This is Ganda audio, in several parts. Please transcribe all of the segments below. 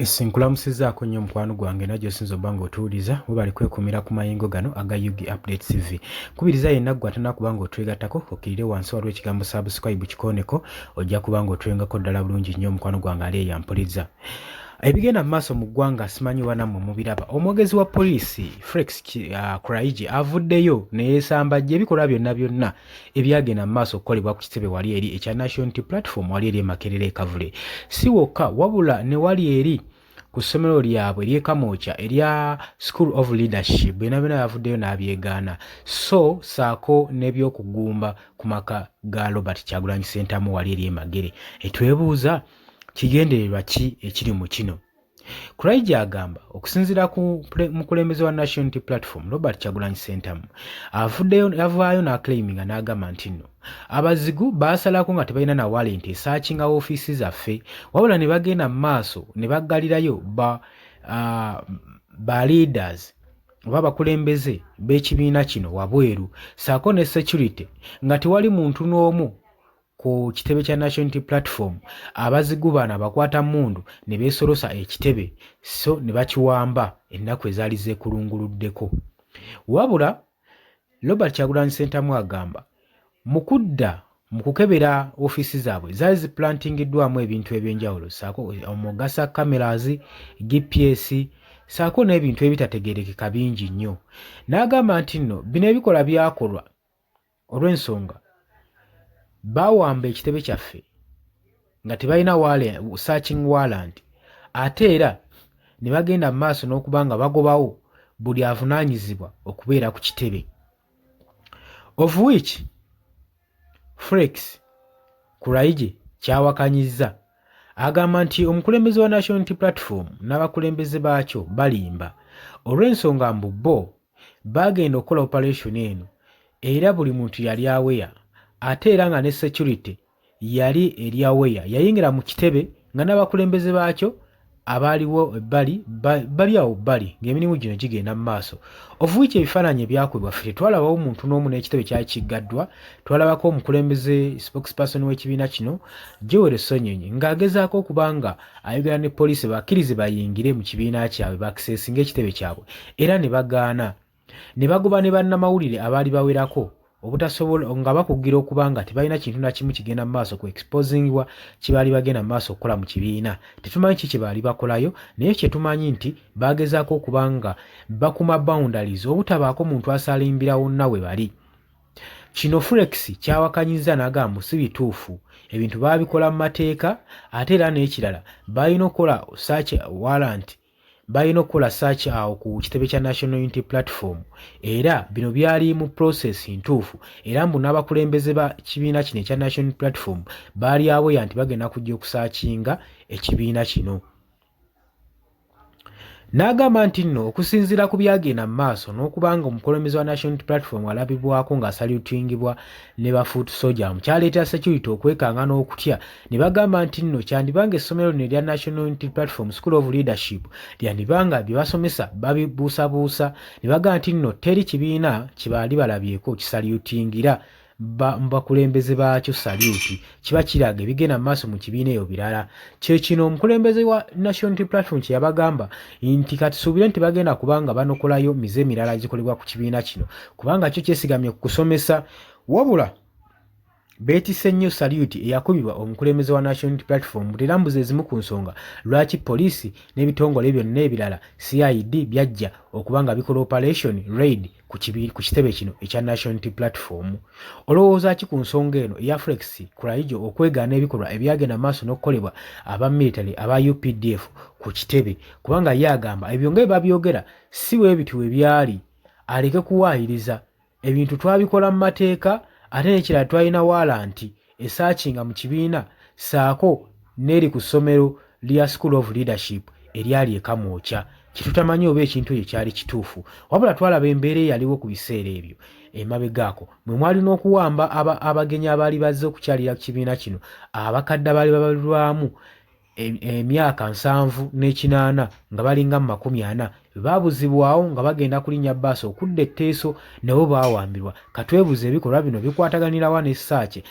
Yes, nkulamusizzaako nnyo mukwano gwange era gy'osinze obba ng'otuwuliza. Webale kwekuumira ku mayengo gano aga UG Updates TV. Nkubiriza yenna ggwe atannakuba ng'otwegattako okkirire wansi waliwo ekigambo subscribe kikooneko, ojja kuba ng'otwengako ddala bulungi nnyo mukwano gwange ali eyo ampuliriza. Ebigenda mu maaso mu ggwanga simanyi oba nammwe mubiraba. Omwogezi wa poliisi Felix Kuraigi avuddeyo ne yeesambajja ebikolwa byonna byonna ebyagenda mu maaso okukolebwa ku kitebe wali eri ekya National Unity Platform wali eri e Makerere e Kavule. Si wokka wabula ne wali eri ku ssomero lyabwe ery'e Kamwokya erya School of Leadership byonna byonna yavuddeyo n'abyegaana so ssaako n'ebyokugumba ku maka ga Robert Kyagulanyi Ssentamu wali eri e Magere. Etwebuuza kigendererwa ki ekiri mu kino? Kuraija agamba okusinziira ku mukulembeze wa National Unity Platform Robert Kyagulanyi Ssentamu avuddeyo yavaayo n'aclaiminga n'agamba nti nno abazigu baasalako nga tebalina na walenti esaakinga woofiisi zaffe wabula ne bagenda mu maaso ne baggalirayo ba, ba leaders oba abakulembeze b'ekibiina kino wabweru ssaako ne security nga tewali muntu n'omu ku kitebe kya National Unity Platform, abazigu bano abakwata mmundu ne beesolosa ekitebe so ne bakiwamba ennaku ezaali zeekulunguluddeko. Wabula Robert Kyagulanyi Ssentamu agamba mu kudda mu kukebera ofiisi zaabwe zaali ziplantingiddwamu ebintu ebyenjawulo ssaako omugasa cameras, GPS ssaako n'ebintu ebitategeerekeka bingi nnyo. N'agamba nti nno bino ebikola byakolwa olw'ensonga baawamba ekitebe kyaffe nga tebalina searching warrant ate era ne bagenda mu maaso n'okuba nga bagobawo buli avunaanyizibwa okubeera ku kitebe, of which Felix Kuraije kyawakanyizza. Agamba nti omukulembeze wa National Unity Platform n'abakulembeze baakyo balimba olw'ensonga mbu bo baagenda okukola operation eno era buli muntu yali aweya ate era nga ne security yali eri aweya yayingira mu kitebe nga n'abakulembeze baakyo abaaliwo ebbali bali awo bbali ng'emirimu gino gigenda mu maaso. Of which ebifaananyi ebyakubibwa ffe tetwalabawo muntu n'omu n'ekitebe kyali kiggaddwa. Twalabako omukulembeze spokesperson w'ekibiina kino Joel Ssenyonyi ng'agezaako okuba nga ayogera ne poliisi bakkirize bayingire mu kibiina kyabwe bakiseesinga ekitebe kyabwe era ne bagaana ne bagoba ne bannamawulire abaali bawerako obutasobola nga bakugira okuba nga tebalina kintu na kimu kigenda mu maaso ku exposingibwa kye baali bagenda mu maaso okukola mu kibiina. Tetumanyi ki kye baali bakolayo naye kye tumanyi nti baagezaako okuba nga bakuma boundaries obutabaako muntu asalimbira wonna we bali. Kino Fulex kyawakanyizza n'agamba mbu si bituufu, ebintu baabikola mu mateeka ate era n'ekirala baalina okukola search warrant balina okukola search awo ku kitebe kya National Unity Platform era bino byali mu process ntuufu era mbu n'abakulembeze ba kibiina kino ekya National Unity Platform baali aweya nti bagenda kujja okusaakinga ekibiina kino. N'agamba nti nno okusinziira ku byagenda mu maaso n'okuba nga omukulembeze wa National Unity Platform alabibwako ng'asalutingibwa ne ba foot soldier kyaleetera security okwekanga n'okutya ne bagamba nti nno kyandiba nga essomero lino erya National Unity Platform School of Leadership lyandiba nga bye basomesa babibuusabuusa ne bagamba nti nno teri kibiina kye baali balabyeko kisalutingira mu bakulembeze baakyo saluti kiba kiraga ebigenda mu maaso mu kibiina eyo birala. Kye kino omukulembeze wa National Unity Platform kye yabagamba nti katusuubire nti bagenda kubanga banokolayo mize emirala egikolebwa ku kibiina kino kubanga kyo kyesigamye ku kusomesa wabula beetisse nnyo saluti eyakubibwa omukulembeze wa National Unity Platform era mbuza ezimu ku nsonga lwaki poliisi n'ebitongole byonna ebirala CID byajja okuba nga bikola operation raid ku kitebe kino ekya National Unity Platform. Olowooza ki ku nsonga eno eya Felix Kurayijo okwegaana ebikolwa ebyagenda maaso n'okukolebwa aba military aba UPDF ku kitebe kubanga ye agamba ebyo nga babyogera si bwe bityo bwe byali aleke kuwaayiriza ebintu twabikola mu mateeka ate n'ekirala twalina waalanti esaakinga mu kibiina ssaako n'eri ku ssomero lya School of Leadership eryali e Kamwokya kye tutamanyi oba ekintu ekyo kyali kituufu wabula twalaba embeera eyaliwo ku biseera ebyo emabega ako mwe mwali n'okuwamba abagenyi abaali bazze okukyalira ku kibiina kino abakadde abaali babalirwamu emyaka 78 nga balinga mu 40 baabuzibwawo nga bagenda kulinnya bbaasi okudda e Teeso nabo baawambibwa. Katwebuuze ebikolwa bino bikwataganira wa ne ssaaki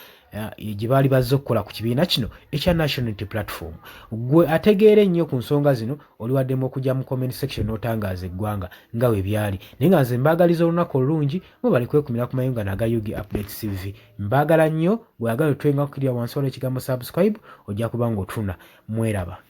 Gye baali bazze okukola ku kibiina kino ekya National Unity Platform. Ggwe ategeera ennyo ku nsonga zino oli waddemu okujja mu comment section n'otangaaza eggwanga nga bwe byali. Naye nga nze mbaagaliza olunaku olulungi, mwebale kwekumira ku mayunga naga UG Updates TV. Mbaagala nnyo, bw'oyagala otwenga kukirira wansi waliwo ekigambo subscribe ojja kuba ng'otuna. Mweraba.